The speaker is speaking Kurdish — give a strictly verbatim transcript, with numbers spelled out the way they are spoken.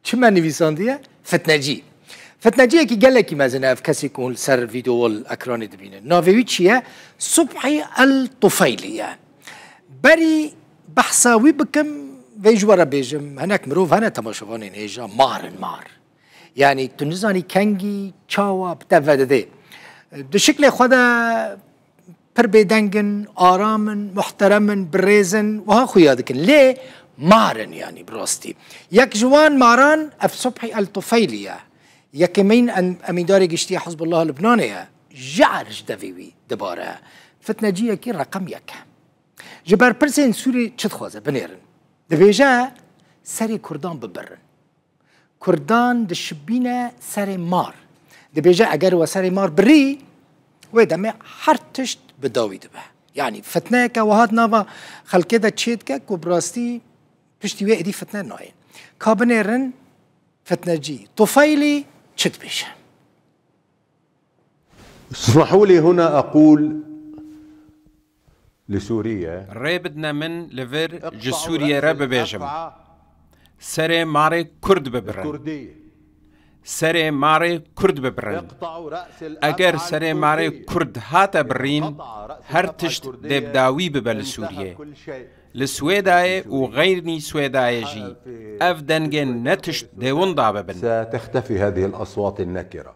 Çi me nivîsandiye? Fitnecî. Fitneciyekî gelekî mezin e ev kesê ku hûn li ser vîdeo li ekranê dibînin. Navê wî çi ye? Subhî El Tufeylî ye. Berî behsa wî bikim, vê ji we re bêjim, hinek mirov hene temaşevanên hêja, mar in mar. Yanî tu nizanî kengî, çawa bi te vedidê. Di şiklê xwe de pir bêdeng in, aram in, muhterem in, birêz in, wiha xuya dikin. Lê mar in, yanî bi rastî. Yek ji wan maran ev Subhî El Tufeylî ye. Yekemîn em-, emîndarê giştî ya Hizbullah Libnanê ye. Jar ji devê wî dibare. Fitneciyekî reqem yek e. Ji berpirsên Sûrî çi dixwaze binêrin? Dibêje serê Kurdan bibirin. Kurdan dişibîne serê mar. Dibêje eger we serê mar birî, wê demê her tişt bi dawî dibe. Yanî fitneyeke wiha di nava xelkê de çêdike ku bi rastî piştî wê êdî fitne nayê. Ka binêrin fitnecî Tufeylî çi dibêje? اسمحوا لي هنا أقول لسوريا Rê bidine min li vir ji Sûriyê re bibêjim. Serê marê Kurd bibirin. Serê marê Kurd bibirin. Eger serê marê Kurd hate birîn, her tişt dê bi dawî bibe li Sûriyê. Li Swêdayê û xeyrnî Swêdayê jî ev dengên ne tişt dê winda bibin. ستختفي هذه الأصوات النكرة.